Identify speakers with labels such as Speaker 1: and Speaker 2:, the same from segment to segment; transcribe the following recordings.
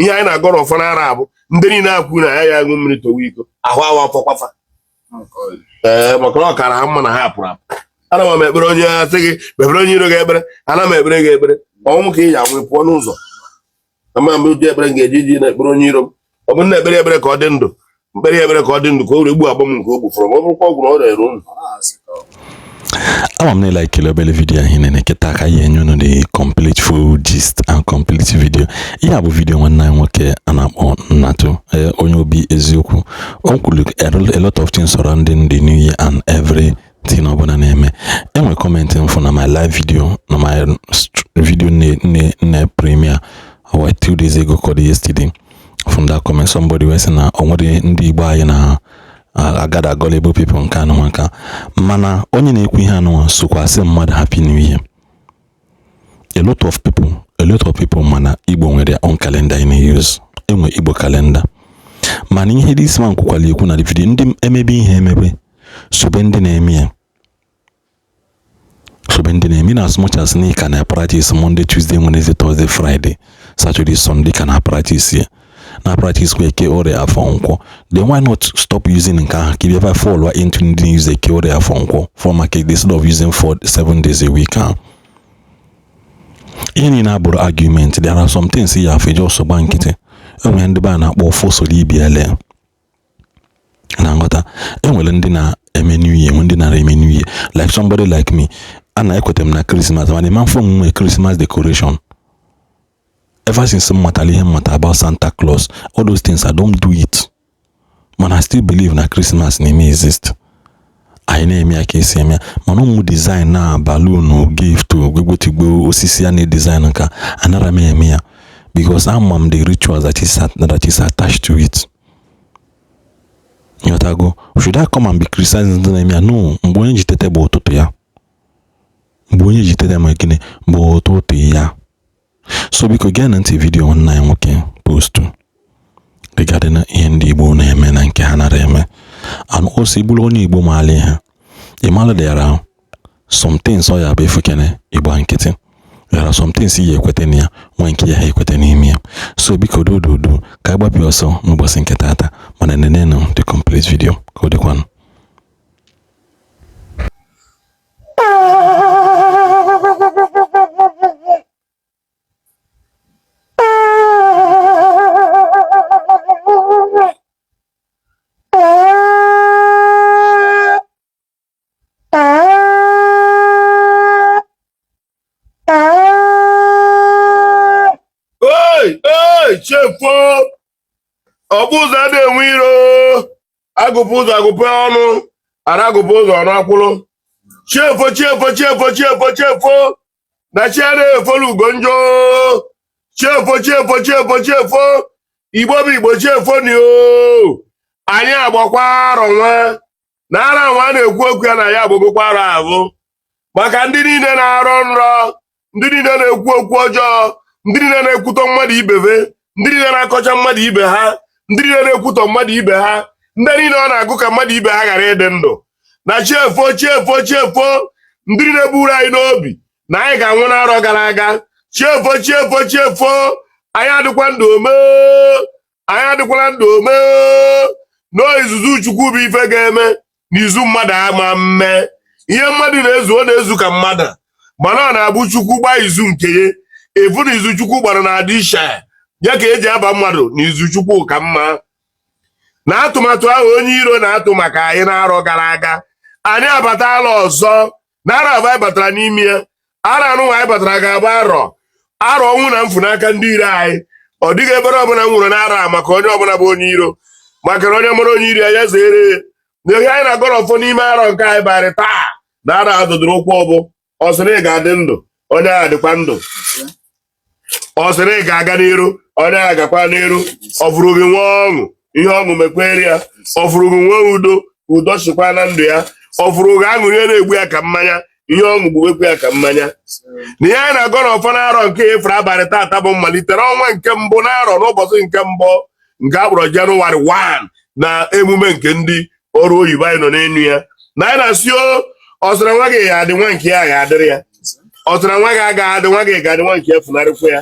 Speaker 1: Ihe anyị na-agọ n'ọfọ n'arọ a bụ ndị niile akwụ na ya ya aṅụ mmiri towe iko ahụ awa afọ kwafa. Ee, maka na ọ kara ha mma na ha pụrụ apụ. Ana m ekpere onye asị gị kpebere onye iro gị ekpere, ana m ekpere gị ekpere ọnwụ ka ị ya anwụ pụọ n'ụzọ. Ama m ụdị ekpere m ga-eji ji na-ekpere onye iro m. Ọ bụrụ na ekpere ekpere ka ọ dị ndụ, mkpere ekpere ka ọ dị ndụ ka o were gbuo agbam nke o gbufọrọ ma ọ bụrụkwa ọgwụ na ọ rere unu.
Speaker 2: Ama m na ị like obere video ahụ nene kịta ka anyị enye unu the complete full gist and complete video. Ihe a bụ video nwanne anyị nwoke a na-akpọ Nnatụ, onye obi eziokwu. O kwuru a lot of things surrounding the new year and everything ọbụla na-eme. Enwere comment m fụ na my live video, na my video nne premiere or 2 days ago called yesterday. From that comment, somebody wee sị na o nwere ndị Igbo anyị na agada gullible people nke anụnwa nka, mana onye na-ekwu ihe anụnwa sokwa sị mmadụ happy new year. A lot of people mana Igbo nwere their own calendar ị na-use, enwe Igbo calendar. Mana ihe this man kwukwala ekwu na the video, ndị emebe ihe emebe sobe ndị na-eme ya, sobe ndị na-eme. Na as much as na ị ka na practice Monday, Tuesday, Wednesday, Thursday, Friday, Saturday, Sunday, ka na practice ya, na practice kwa Eke, Orie, Afọ, Nkwọ, then why not stop using nke ahụ ka ị bịa fall into ndị use Eke, Orie, Afọ, Nkwọ for market instead of using 4, 7 days a week ahụ? Ihe niile abụrụ argument. There are some things ya afọ eji ọsọ gba nkịtị. Enwere ndị be a na-akpọ fosoli ibiele na nghọta. Enwere ndị na-eme new year, nwe ndị nara eme new year. Like somebody like me, a na-ekweta m na Christmas, mana ịma mfụ onwe Christmas decoration. Ever since m matara ihe m mata about Santa Claus, all those things, I don't do it. Mana I still believe na Christmas na-eme exist. Anyị na-eme ya ka esi eme ya, mana ụmụ design na balloon, gift, gwegwetigbo osisi a na-design nka, anara m eme ya because ama m the rituals that is attached to it. Ịghọtago? Should I come and be criticizing ndị na-eme ya? No. Mgbe onye ji tete bụ ụtụtụ ya, mgbe onye ji tete ma gịnị bụ ụtụtụ ya. So biko gee na ntị video nwanne anyị nwoke post regarding ihe ndị Igbo na-eme na nke ha nara eme. And also, ịbụrụ onye Igbo maara ihe, ị mara there are some things ọ ya bụ efukene ịgba nkịtị. There are some things ị ya ekwete na ya, nwee nke ya ha ekwete n'ime ya. So biko, dododo ka anyị gbapịa ọsọ n'ụbọchị nke taata, mana nenenụ the complete video ka ọ dịkwanụ.
Speaker 1: Ei, ei, chefuo ọkpụ ụzọ adịghị enwe iro. Agụpụ ụzọ agụpụ ọnụ ara, agụpụ ụzọ ọnụ akwụrụ. Chiefo, chiefo, chiefo, chiefo, chiefo na chi adịghị efolu ugo njọ. Chiefo, chiefo, chiefo, chiefo, Igbo bụ Igbo, chiefo ni o. Anyị agbakwa arọ nwa na ara nwa na-ekwu okwu ya na ya agbagokwa arọ ahụ maka ndị niile na-arọ nrọ, ndị niile na-ekwu okwu ọjọọ, ndị niile na-ekwutọ mmadụ ibeve, ndị niile na-akọcha mmadụ ibe ha, ndị niile na-ekwutọ mmadụ ibe ha, ndị niile ọ na-agụ ka mmadụ ibe ha ghara ịdị ndụ. Na chiefo, chiefo, chiefo, ndị niile buru anyị n'obi na anyị ga-anwụ n'arọ gara aga, chiefo, chiefo, chiefo, anyị adịkwa ndụ omee, anyị adịkwala ndụ omee. N'izuzu Chukwu bụ ife ga-eme n'izu mmadụ ama mme ihe mmadụ na-ezu, ọ na-ezu ka mmadụ, mana ọ na-abụ Chukwu gbaa izu nke ya efu na izu Chukwu gbara na adị isha ya ka eji aba mmadụ n'izu Chukwu ka mma. Na atụmatụ ahụ onye iro na-atụ maka anyị n'arọ gara aga, anyị abatala ọzọ na arọ abụọ anyị batara n'ime ya. Arọ anụnwa anyị batara ga-abụ arọ arọ ọnwụ na mfu n'aka ndị iro anyị. Ọ dịghị ebere ọbụla m nwụrụ n'arọ a maka onye ọbụla bụ onye iro, maka na onye mara onye iro ya, ya zere na ihe anyị na-agọrọ ọfọ n'ime arọ nke anyị barị taa na arọ a dọdoro ụkwụ ọbụ. Ọ sịrị ị ga-adị ndụ, onye agha dịkwa ndụ. Ọ sịrị ị ga-aga n'iru, onye agha gakwa n'iru. Ọ fụrụ gị nwee ọṅụ, ihe ọṅụ mekwere ya. Ọ fụrụ gị nwee udo, udo chịkwa na ndụ ya. Ọ fụrụ gị aṅụrị na-egbu ya ka mmanya, ihe ọṅụ gbuwekwa ya ka mmanya. Na ihe anyị na-agọ n'ọfọ n'arọ nke efere abalị taata bụ mmalite n'ọnwa nke mbụ n'arọ, n'ụbọchị nke mbụ nke a kpọrọ Jenụwarị 1 na emume nke ndị ọrụ oyibo anyị nọ n'elu ya, na anyị na-asị o ọ sịrị nwa gị ya adị, nwa nke ya ga-adịrị ya. Ọ sịrị nwa gị aga adị, nwa gị ga-adị, nwa nke ya funarịkwa ya.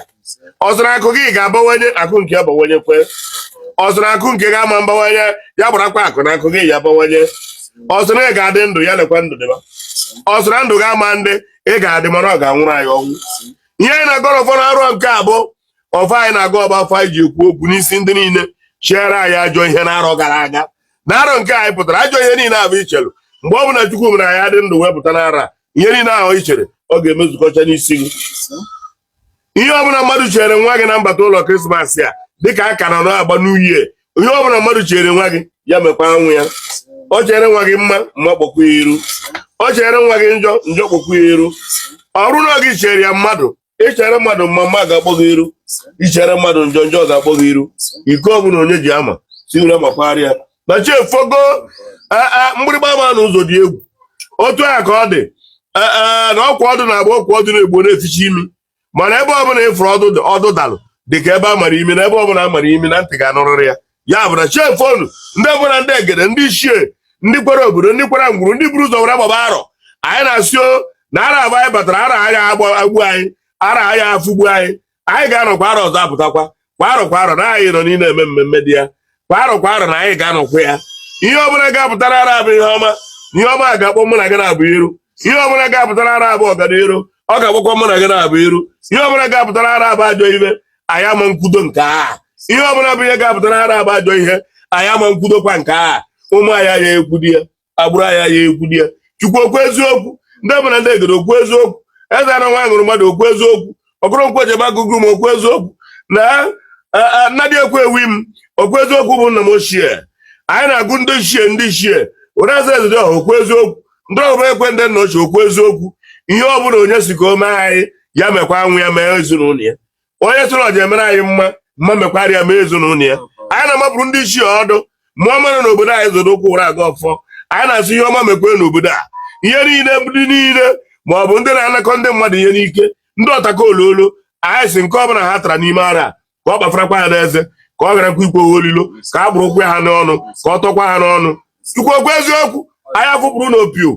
Speaker 1: Ọ sịrị akụ gị ga-abawanye, akụ nke ya bawanye kwe. Ọ sịrị akụ nke gị ama mbawanye, ya gbarakwa akụ na akụ gị ya bawanye. Ọ sịrị na ị ga-adị ndụ, ya lekwa ndụ dịba. Ọ sịrị na ndụ gị ama ndị, ị ga-adị mana ọ ga-anwụrụ anyị ọnwụ. Ihe anyị na-agọrọ ọfọ na-arụ nke a bụ ọfọ anyị na-agọ ọba afọ anyị ji ekwu okwu n'isi ndị niile chere anyị ajọ ihe n'arọ gara aga. Na arọ nke anyị pụtara ajọ ihe niile abụ ichelu mgbe ọ bụla Chukwu mere anyị adị ndụ wee pụta n'arọ a, ihe niile ahụ i chere ọ ga-emezukọcha n'isi gị. Ihe ọbụla mmadụ chere nwa gị na mbata ụlọ Krismas a, dịka a ka nọ na-agba New Year, ihe ọbụla mmadụ chere nwa gị ya mekwa anwụ ya. O chere nwa gị mma, mma kpọkwa ya iru. O chere nwa gị njọ, njọ kpọkwa ya iru. Ọrụ na gị chere ya mmadụ, ichere mmadụ mma, mma ga-akpọ gị iru. Ichere mmadụ njọ, njọ ga-akpọ gị iru. Iko ọbụla onye ji ama si were makwara ya na chi efogo. Mgbịrịgba ama na ụzọ dị egwu. Otu a ka ọ dị na ọkwa ọdụ na-agba ọkwa ọdụ na-egbu na-eficha imi, mana ebe ọbụla ịfụrụ ọdụ ọdụ dalụ dị ka ebe a mara imi, na ebe ọbụla a mara imi na ntị ga-anụrịrị ya. Ya bụ na chi efonu, ndị ọbụla, ndị egede, ndị ichie, ndị kwere obodo, ndị kwere ngwuru, ndị buru ụzọ were gbaba arọ, anyị na-asị o na arọ abụọ anyị batara, arọ anyị agbụ anyị, arọ anyị afụgbu anyị, anyị ga-anọkwa arọ ọzọ apụtakwa kwa arọ kwa arọ na anyị nọ n'ile eme mmemme dị ya kwa arọ kwa arọ na anyị ga-anọkwa ya. Ihe ọbụla ga-apụtara arọ abụ ihe ọma, ihe ọma ga-akpọ mụ na gị na-abụ iru. Ihe ọbụla ga-apụtara arọ abụ ọganiru, ọ ga-akpọkwa mụ na gị na-abụ iru. Ihe ọbụla ga-apụtara arọ abụ ajọ ibe, anyị ama nkwudo nke a. Ihe ọbụla bụ ihe ga-apụtara arọ abụ ajọ ihe, anyị ama nkwudokwa nke a. Ụmụ anyị ya ekwudi ya, agbụrụ anyị ya ekwudi ya. Chukwu okwu eziokwu, ndị ọbụla, ndị egede okwu eziokwu, eze na nwa ṅụrụ mmadụ okwu eziokwu, Okoronkwo jebe agụgụ m okwu eziokwu, na nnadị ekwu ewi m okwu eziokwu bụ nna m ochie. Anyị na-agụ ndị ichie, ndị ichie were eze eze ọha okwu eziokwu, ndị ọbụla ekwe ndị nna ochie okwu eziokwu. Ihe ọbụla onye si ka o mee anyị, ya mekwa anwụ ya mee ezinụlọ ya. Onye sịrị ọja emere anyị mma, mma mekwara ya mee ezinụlọ ya. Anyị na-amapụrụ ndị ichie ọdụ mmụọ mmanụ n'obodo anyị zoro ụkwụ were aga ọfọ. Anyị na-asị ihe ọma mekwe n'obodo a. Ihe niile ndị niile ma ọ bụ ndị na-anakọ ndị mmadụ ihe n'ike, ndị ọtaka ololo, anyị si nke ọbụla ha tara n'ime ara a, ka ọ kpafarakwa ha n'eze, ka ọ garakwa ikwe ha olilo, ka a gbụrụkwa ha n'ọnụ, ka ọ tọkwa ha n'ọnụ. Chukwu okwu eziokwu, anyị afụpụrụ n'opio.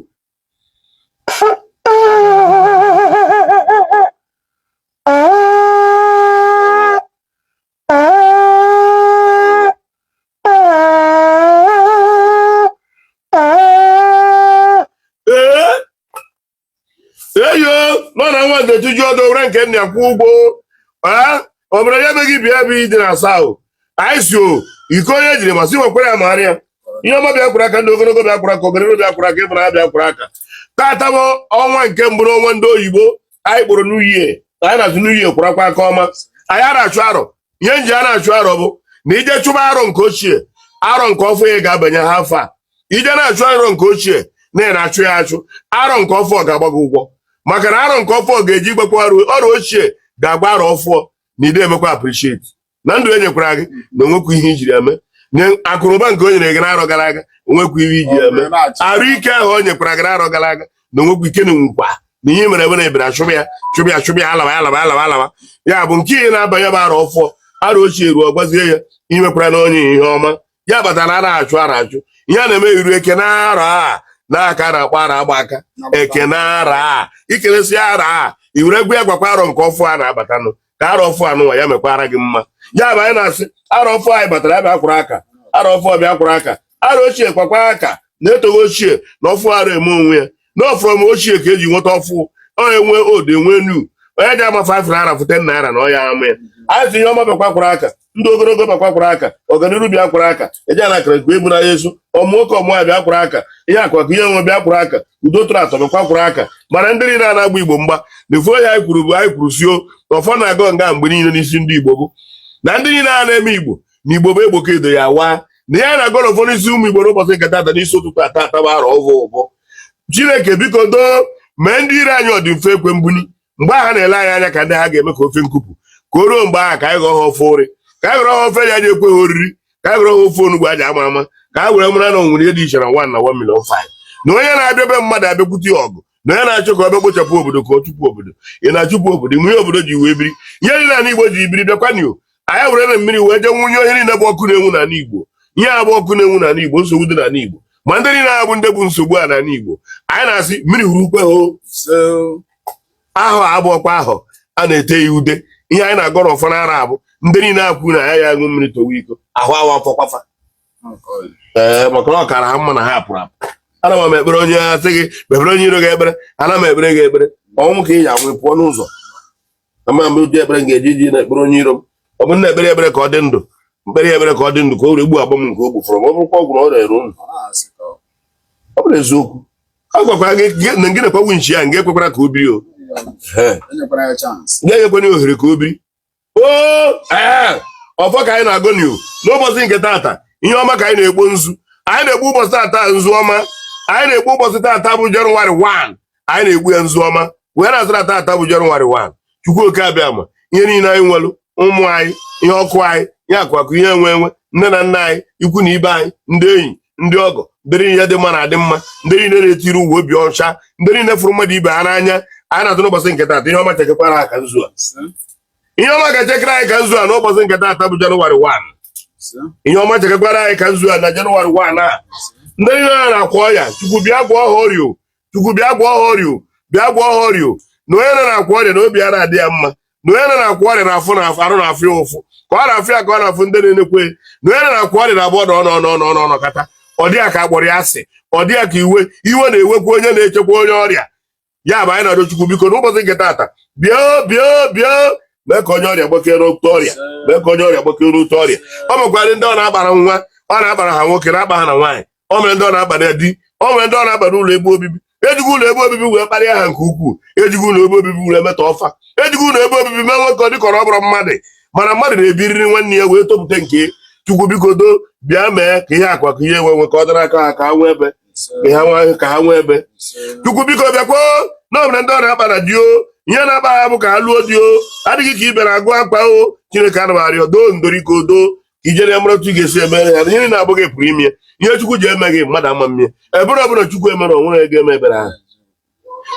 Speaker 1: Ee, eyo nọ na nwa nze tuju ọdụ were nke nna ya kwụ ụgwọ. Ee, obodo ya emeghị bịa ebe ịdị na asaa o. Anyị si o iko onye jiri masị nwekwara ya marị ya. Ihe ọma bịa kwuru aka, ndị ogologo bịa kwuru aka, ọganiru bịa kwuru aka, ịfụnanya bịa kwuru aka. Taata bụ ọnwa nke mbụ n'ọnwa ndị oyibo anyị kpọrọ New Year. Anyị na-azụ New Year kwụrakwa aka ọma. Anyị a na-achụ arọ. Ihe nji a na-achụ arọ bụ na ije chụba arọ nke ochie, arọ nke ọfụ ya ga-abanye ha afọ a. Ije na-achụ arọ nke ochie na ị na-achụ ya achụ, arọ nke ọfụ ga-agba gị ụgwọ, maka na arọ nke ọfụ ga-eji gbakwa ọrụ ochie ga-agba arọ ọfụọ na ide emekwa appreciate na ndụ e nyekwara gị na onwekwa ihe ijiri eme, na akụnụba nke o nyere gị n'arọ gara aga onwekwa ihe iji eme, arụ ike ahụ o nyekwara gị n'arọ gara aga na onwekwa ike na nwukwa na ihe mere ebe na ebere achụba ya, chụba ya, chụba ya, alawa alawa alawa alawa. Ya bụ nke ihe na-abanye bụ arọ ọfụọ, arọ ochie ruo gwazie ya imekwara na onye ihe ọma. Ya kpatara a na-achụ arọ achụ. Ihe a na-eme iru eke na arọ a n'aka a na-akpọ arọ agba aka eke na arọ a ikelesi arọ a iwere egwu ya gwakwa arọ nke ọfụ a na-abatanụ ka arọ ọfụ anụnwa ya mekwara gị mma. Ya bụ anyị na-asị arọ ọfụ anyị batara ya bịa kwụrụ aka, arọ ọfụ bịa kwụrụ aka, arọ ochie kwakwa aka na etoghị ochie na ọfụ arọ eme onwe ya na ọfụrụ m ochie ka eji nweta ọfụ ọ enwe old enwe new. Onye ji ama 5 naira fụ 10 naira na ọ ya ama ya. Anyị sị ihe ọma bịakwa kwụrụ aka, ndụ ogologo bịakwa kwụrụ aka, ọganiru bịa kwụrụ aka, eje na akara ekwe ebu na ya eso ọmụ nwoke ọmụ ya bịa kwụrụ aka, ihe akụ akụ ihe nwe bịa kwụrụ aka, udo tụrụ atọ bịakwa kwụrụ aka. Mana ndị niile a na-agba Igbo mgba na ife onye anyị kwuru bụ anyị kwuru sio na ọfọ na-agọ nga mgbe niile n'isi ndị Igbo bụ na ndị niile a na-eme Igbo na Igbo bụ egbo ka edo ya waa na ya na-agọ n'ọfọ n'isi ụmụ Igbo n'ụbọchị nke tata n'isi ụtụtụ ata ata bụ arọ ọvụ ụbọ. Chineke biko doo mee ndị ire anyị ọdị mfe ekwe mbuni mgbe ha na-ele anyị anya ka ndị ha ga-eme ka ofe nkupụ ka o ruo mgbe ahụ ka anyị ghọọ ha ofe ụrị, ka anyị ghọrọ ha ofe ya ji ekwe ha oriri, ka anyị ghọrọ ha ofe onugbu aja ama ama, ka ha were mara na onwere ihe dị iche na 1 na 1 million 5 na onye na-abịa be mmadụ abịakwute ya ọgụ na onye na-achọ ka ọ bịa kpochapụ obodo ka ọ chụpụ obodo. Ị na-achụpụ obodo ime ihe obodo ji wee biri ihe niile ala Igbo ji biri bịakwanio anyị were na mmiri wee jee nwunye ihe niile bụ ọkụ na-enwu n'ala Igbo. Ihe a bụ ọkụ na-enwu n'ala Igbo, nsogbu dị n'ala Igbo, ma ndị niile abụ ndị bụ nsogbu a n'ala Igbo, anyị na-asị mmiri huru ukwe ho ahụ abụọkwa ahụ a na-ete ya ude Ihe anyị na-agọ n'ọfọ n'ara abụ ndị niile akwụ na ya ya aṅụ mmiri towe iko ahụ awa afọ kwafa. Ee, maka na ọ kara ha mma na ha pụrụ apụ. Ana m ekpere onye asị gị kpebere onye iro gị ekpere. Ana m ekpere gị ekpere ọnwụ ka ị ya anwụ pụọ n'ụzọ. Ama m ụdị ekpere m ga-eji ji na-ekpere onye iro m. Ọ bụrụ na ekpere ekpere ka ọ dị ndụ, mkpere ekpere ka ọ dị ndụ, ka o were gbuo agbam nke o gbufọrọ m. Ọ bụrụkwa ọgwụ na ọ rere unu, ọ bụrụ eziokwu, a gwakwara gị na ngị nekwa winchi ya nga ekwekwara ka o biri o ga-enyekwana ya ohere ka o biri o. Ee, ọfọ ka anyị na-agọ n'iwu n'ụbọchị nke taata. Ihe ọma ka anyị na-egbo nzu. Anyị na-egbu ụbọchị taata nzu ọma. Anyị na-egbu ụbọchị taata bụ Jenụwarị 1. Anyị na-egbu ya nzu ọma wee na-asị na taata bụ Jenụwarị 1, Chukwu Oke Abịama, ihe niile anyị nwelụ, ụmụ anyị, ihe ọkụ anyị, ihe akụ akụ, ihe enwe enwe, nne na nna anyị, ikwu na ibe anyị, ndị enyi, ndị ọgọ, ndị niile dị mma na-adị mma, ndị niile na-etiri uwe obi ọcha, ndị niile fụrụ mmadụ ibe ha n'anya, anyị na-atụ n'ụbọchị nke taata, ihe ọma chekekwara ha ka nzu a. Ihe ọma ga-echekere anyị ka nzu a n'ụbọchị nke taata bụ Jenụwarị 1. Ihe ọma chekekwara anyị ka nzu a na Jenụwarị 1 a. Ndị niile na-akwa ọya, Chukwu bịa gwọọ ha ọrịa. Chukwu bịa gwọọ ha ọrịa. Bịa gwọọ ha ọrịa. Na onye na-akwa ọrịa na obi ya na-adị ya mma, na onye na-akwa ọrịa na-afụ na arụ na-afụ ya ụfụ, ka ọ na-afụ ya ka ọ na-afụ ndị na-enekwe, na onye na-akwa ọrịa na-abụ ọnọ ọnọ ọnọ ọnọ ọnọ kata, ọ dị ya ka akpọrọ ya asị, ọ dị ya ka iwe iwe na-ewekwa onye na-echekwa onye ọrịa. Ya bụ, anyị na-arịọ Chukwu, biko, n'ụbọchị nke taata, bịa, bịa, bịa mee ka onye ọrịa gbakee n'ote ọrịa, mee ka onye ọrịa gbakee n'ute ọrịa. Ọ nwekwara ndị ọ na-akpara nwa, ọ na-akpara ha nwoke, na-akpa ha na nwaanyị. O nwere ndị ọ na-akpa na di, o nwere ndị ọ na-akpa n'ụlọ ebe obibi. Ejighị ụlọ ebe obibi wee kparịa ha nke ukwuu, ejighị ụlọ ebe obibi wee metọ ọfa, ejighị ụlọ ebe obibi mee nwoke ọ dịka ọ bụrụ mmadụ. Mana mmadụ na-ebiriri nwanne ya wee topụta nke. Chukwu, biko do, bịa mee ka ihe akwa ka ihe enwe nwe ka ọ dịrị aka ha, ka ha nwee ebe ka ha nwee ebe. Chukwu, biko, bịakwa na ọbụla ndị ọ na-akpa na di o. Ihe na-akpa ha bụ ka ha lụọ di o. Adịghị ka ibe na-agụ akpa o. Chineke, ana m arịọ, doo ndoriko, doo ka ijere ya mara otu ị ga-esi emere ya. Ihe niile abụghị pụrụ ime. Ihe Chukwu ji eme gị, mmadụ ama mmie. Ebere ọbụla Chukwu emere, onwere ego eme ebere ha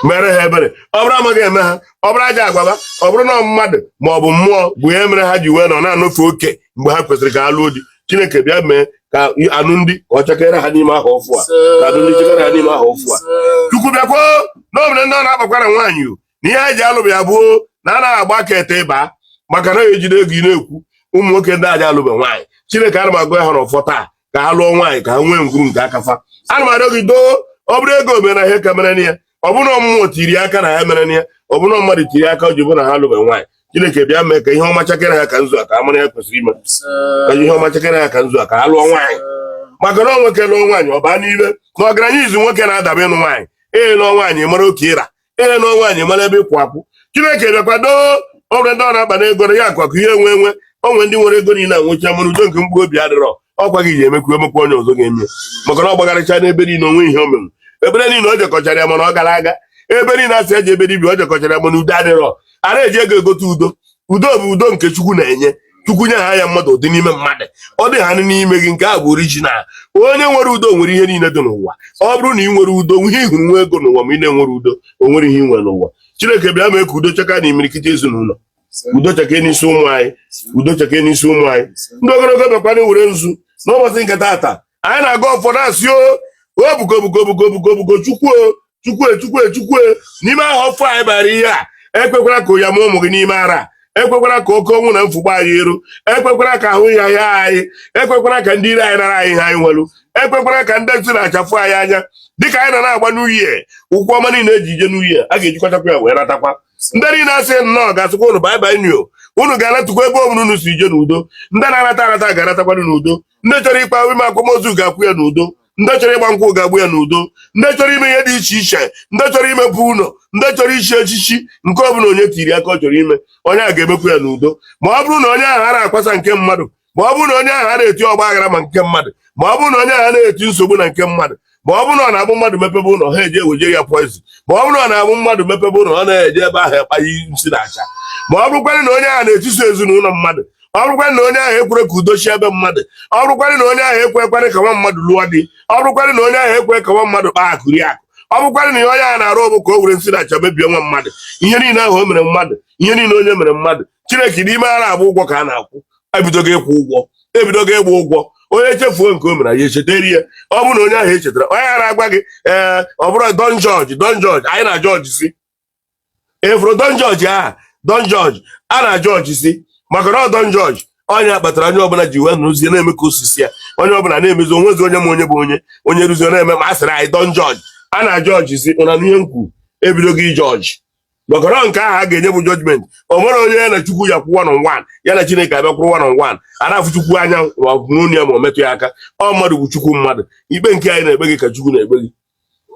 Speaker 1: mere ha ebere. Ọ bụrụ amaghị eme ha, ọ bụrụ aja agwaba, ọ bụrụ na mmadụ ma ọ bụ mmụọ bụ ihe mere ha ji wee nọ na-anọfe oke mgbe ha kwesịrị ka ha lụọ di, Chineke bịa mee ka anụ ndị ka ọ chakere ha n'ime ahọ ọfụ a, ka anụ ndị chakere ha n'ime ahọ ọfụ a. Chukwu, bịakwa na ọbụla ndị ọ na-akpakwara nwaanyị o, na ihe ha ji alụbụ ya bụ na a naghị agba aka ete ịba, maka na ejide ego. Ị na-ekwu ụmụ nwoke ndị aja alụbe nwaanyị, Chineke, ana m agụ ha n'ọfọ taa ka ha lụọ nwaanyị, ka ha nwee ngwuru nke aka fa. Ana m arịọ gị, doo, ọ bụrụ ego mere na ihe ka mere na ya, ọ bụrụ na mmụọ tiri aka na ya mere na ya, ọ bụrụ na mmadụ tiri aka o ji bụ na ha alụbe nwaanyị, Chineke bịa mee ka ihe ọma chakere ha ka nzu a, ka ha mara ihe kwesịrị ime, ka ihe ọma chakere ha ka nzu a, ka ha lụọ nwaanyị. Maka na nwoke lụọ nwaanyị, ọ baa n'ibe na ọgaranya izu. Nwoke na-adaba ịnụ nwaanyị. Ee, lụọ nwaanyị, mara oke ịra. Ee, lụọ nwaanyị, mara ebe ịkwụ akwụ. Chineke bịakwa doo ọbụla ndị ọ na-akpa na ego na ya akụ akụ, ihe enwe enwe. Onwe ndị nwere ego niile anwụcha, mana udo nke mkpụrụ obi adịrọ. Ọkwa gị ji emekwu emekwa onye ọzọ ga-eme, maka na ọ gbagharịcha n'ebe niile, onwe ihe o menwu. Ebere niile o jekọchara ya, mana ọ gara aga ebe niile asị eji ebe dibịa, o jekọchara ya, mana udo adịrọ. A na-eji ego egote udo. Udo bụ udo nke Chukwu na-enye. Chukwu nye ha ya, mmadụ dị n'ime mmadụ, ọ dị ha n'ime gị. Nke a bụ original. Onye nwere udo nwere ihe niile dị n'ụwa. Ọ bụrụ na ị nwere udo, ihe ị hụrụ nwa ego n'ụwa, ma ị na-enwere udo, o nwere ihe ị nwere n'ụwa. Chineke bịa mee ka udo cheka na imirikiti ezinụlọ, udo cheke n'isi ụmụ anyị, udo cheke n'isi ụmụ anyị. Ndị ogologo bịakwana were nzu n'ụbọchị nke taata. Anyị na-aga ọfọ na-asị o o buko buko buko buko buko Chukwu o, Chukwu Chukwu Chukwu, n'ime aha ọfọ anyị bara ihe a, ekwekwara ka ụya ma ụmụ gị n'ime ara, ekwekwara ka oke ọnwụ na mfugbu anyị eru, ekwekwara ka ahụ ya ya anyị, ekwekwara ka ndị ire anyị nara anyị ihe anyị nwelu, ekwekwara ka ndị ntị na-achafụ anyị anya dịka anyị nọ na-agba n'uhie. Ụkwụ ọma niile eji ije n'uhie, a ga-ejikọtakwa ya wee natakwa. Ndị niile asị nnọọ ga-asịkwa unu bye bye nyo. Unu ga-anatukwa ebe ọbụla unu si ije n'udo. Ndị na-anata anata ga-anatakwanụ n'udo. Ndị chọrọ ịkpa ime akwamozu ga-akwụ ya n'udo. Ndị chọrọ ịgba nkwụ ga-agbụ ya n'udo. Ndị chọrọ ime ihe dị iche iche, ndị chọrọ imepe ụlọ, ndị chọrọ ichi echichi, nke ọbụla onye tiri aka ọ chọrọ ime, onye a ga-emekwa ya n'udo. Ma ọ bụrụ na onye ahụ a na-akwasa nke mmadụ, ma ọ bụrụ na onye ahụ a na-eti ọgba aghara ma nke mmadụ, ma ọ bụrụ na onye ahụ a na-eti nsogbu na nke mmadụ, ma ọ bụrụ na ọ na-abụ mmadụ mepebe ụlọ ha eje eweje ya poison, ma ọ bụrụ na ọ na-abụ mmadụ mepebe ụlọ ọ na-eje ebe ahụ ekpaghị nsị na acha, ma ọ bụrụkwanụ na onye ahụ na-etiso ezinụlọ mmadụ, ọ bụrụkwanụ na onye ahụ ekwere ka udo chi ebe mmadụ, ọ bụrụkwanụ na onye ahụ ekwe ka nwa mmadụ lụọ di, ọ bụrụkwanụ na onye ahụ ekwe ka nwa mmadụ kpaa akụ rie akụ, ọ bụrụkwanụ na onye ahụ na-arụ ọbụ ka o were nsị na acha mebie nwa mmadụ, ihe niile ahụ o mere mmadụ, ihe niile onye mere mmadụ, Chineke, n'ime ara abụ ụgwọ ka a na-akwụ. Ebidogo ịkwụ ụgwọ, ebidogo ịgba ụgwọ. Onye chefuo nke o mere, ya echetara ya. Ọ bụrụ na onye ahụ echetara, onye ahụ na-agwa gị, ee, ọ bụrụ don't judge, don't judge, anyị na judge si efuru don't judge ahụ. Don't judge. A na judge si maka na ọ don't judge onye kpatara onye ọbụla ji wee nụzie na-eme ka osisi ya onye ọbụla na-emezi onwezi onye ma onye bụ onye onye ruzie na-eme ma a sịrị anyị don't judge. A na judge si ụna ihe m kwu ebidogo ijudge maka na nke ahụ a ga-enye bụ judgment. O nwere onye ya na Chukwu ya kwụ one on one, ya na Chineke abịa kwụrụ one on one, a na-afụ Chukwu anya ma ọ bụ n'onu ya ma ọ metụ ya aka. Ọ mmadụ bụ Chukwu mmadụ. Ikpe nke anyị na-ekpe gị ka Chukwu na-ekpe gị,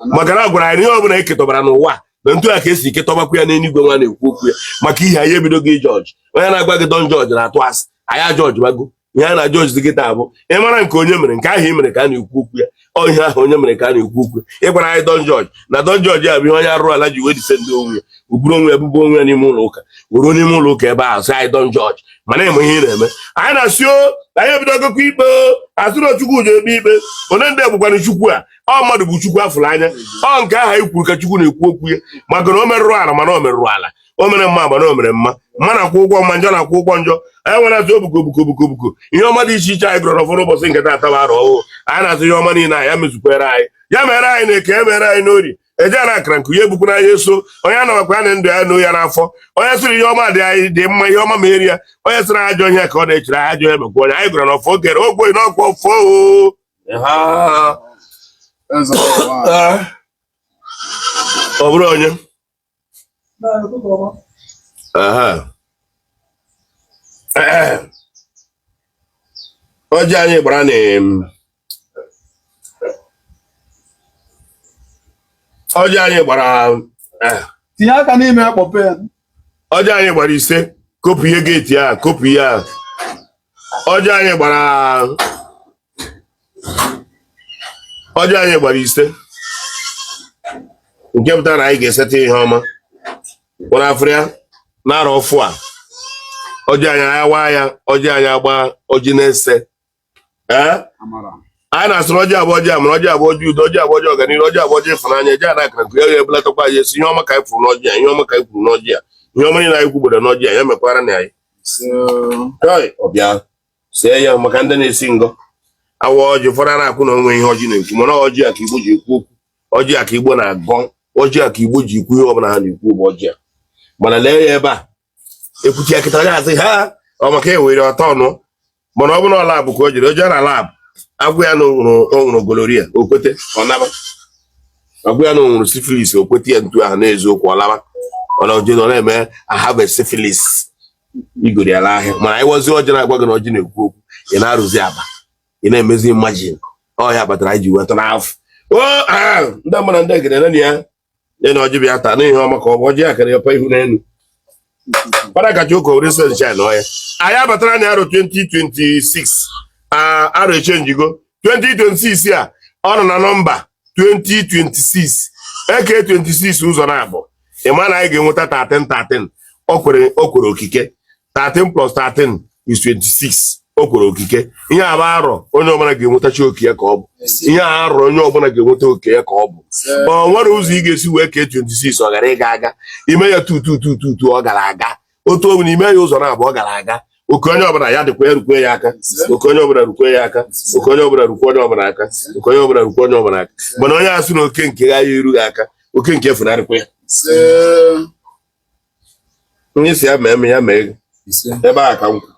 Speaker 1: maka na a gwara anyị na ihe ọbụla eketọbara n'ụwa na ntu a ka esi ketọbakwa ya n'eluigwe. Nwa na-ekwu okwu ya maka ihe anyị ebidogo ijudge. Onye na-agwa gị don't judge na-atụ asị. Anyị ajudgebago. Ihe a na-ajudge dị kịta bụ ịmara nke onye mere, nke ahụ i mere ka a na-ekwu okwu ya. Ọ ihe ahụ onye mere ka a na-ekwu okwu ya. Ịgwara anyị don't judge na don't judge ya bụ ihe onye arụrụ ala ji wee defend onwe ya, o buru onwe ya bubu onwe ya n'ime ụlọ ụka, were n'ime ụlọ ụka ebe ahụ sị anyị don't judge. Mana ịma ihe ị na-eme, anyị na-asị o anyị ebidogokwa ikpe o asị na Chukwu ji ekpe ikpe. Onye ndị bụkwanụ Chukwu a? Ọ mmadụ bụ Chukwu afụrụ anya. Ọ nke ahụ anyị kwuru ka Chukwu na-ekwu okwu ya, maka na o merụrụ ala mana o merụrụ ala, o mere mma mana o mere mma. Mma na-akwụ ụgwọ mma, njọ na-akwụ ụgwọ njọ. Anyị nwere azụ obuko obuko obuko obuko ihe ọma dị iche iche anyị gụrụ n'ụfọdụ ụbọchị nke taata bụ arọ ọhụụ. Anyị na-azụ ihe ọma niile a ya mezukwere anyị, ya mere anyị na eke, ya mere anyị n'orie, eje na akara nkụ ya ebukwara anyị eso onye anabakwa ya na ndụ ya na ya n'afọ. Onye sịrị ihe ọma dị anyị dị mma, ihe ọma mere ya. Onye sịrị ajọ ihe ka ọ na-echere anyị, ajọ ihe mekwa onye. Anyị gụrụ n'ọfọ okere ogboyi n'ọkwa ọfọ o. Ha.
Speaker 3: Eze ụwa.
Speaker 1: Ọ bụrụ onye aha ọjị anyị gbara na ọjị anyị gbara
Speaker 3: Tinye aka n'ime kpọpe ya.
Speaker 1: Ọjị anyị gbara 5, kopụ ihe geeti a, kopụ ihe a. Ọjị anyị gbara, ọjị anyị gbara 5, nke pụtara na anyị ga-eseta ihe ọma nwere afụrụ ya n'arọ ọfụ a. Ọjị anyị awa ya, ọjị anyị agba ọjị na-ese. Ee, anyị na-asịrị ọjị abụọ, ọjị amara, ọjị abụọ, ọjị udo, ọjị abụọ, ọjị ọganihu, ọjị abụọ, ọjị ịfụnanya, eje ana akara nke ya ga-ebulatakwa anyị esi ihe ọma ka anyị kwuru n'ọjị a, ihe ọma ka anyị kwuru n'ọjị a, ihe ọma niile anyị kwugbere n'ọjị a, ya mekwara na anyị. Ọ bịa see ya maka ndị na-esi ngọ awa ọjị. Ụfọdụ a na-akwụ na onwe ihe ọjị na-ekwu, mana ọjị a ka Igbo ji ekwu okwu, ọjị a ka Igbo na-agọ, ọjị a ka Igbo ji ekwu ihe ọbụla ha na-ekwu bụ ọjị a. Mana lee ya ebe a ekwuchi ya kịta, onye asị ha ọ maka ewere ọtọ ọnụ. Mana ọ bụrụ na lab ka o jere, o jee na lab, agwụ ya na o nwere gonorrhea, o kwete, ọ naba. Agwụ ya na o nwere syphilis, o kwete ya ntu ahụ n'eziokwu, ọ laba. Ọ na oje nọ na-eme I have a syphilis, igori ya ahịa. Mana anyị wazi ọjị na-agwa gị na ọjị na-ekwu okwu, ị na-arụzi aba, ị na-emezi imagine. Ọ ya kpatara anyị ji weta n'afọ o ndị mmadụ ndị egere na ya na ọjị bịa taa n'ihe ọma ka ọ bụ ọjị akara ya ihu n'elu para kacha ụka were sencha na ọya. Anyị abatara na arọ 2026, arọ echangego 2026 a ọ nọ na nọmba 2026 eke 26 ụzọ na-abụ. Ị ma na anyị ga-enweta 13 13. O kwere, o kwere okike. 13 plus 13 is 26. O kwere okike. Ihe a bụ arọ onye ọbụla ga-enwetachi oke ya ka ọ bụ. Ihe a arọ onye ọbụla ga-enweta oke ya ka ọ bụ. O nwere ụzọ ị ga-esi wee kee 26 ọ gara ịga aga. Ime ya 2 2 2 2 2 ọ gara aga. Otu ọ bụla ime ya ụzọ na-abụ ọ gara aga. Oke onye ọbụla ya dịkwa ya rukwe ya aka. Oke onye ọbụla rukwe ya aka. Oke onye ọbụla rukwe onye ọbụla aka. Oke onye ọbụla rukwe onye ọbụla aka. Mana onye asị na oke nke ya erughị aka, oke nke funarịkwa ya. Onye si ya mee ya mee ebe a ka m kwu.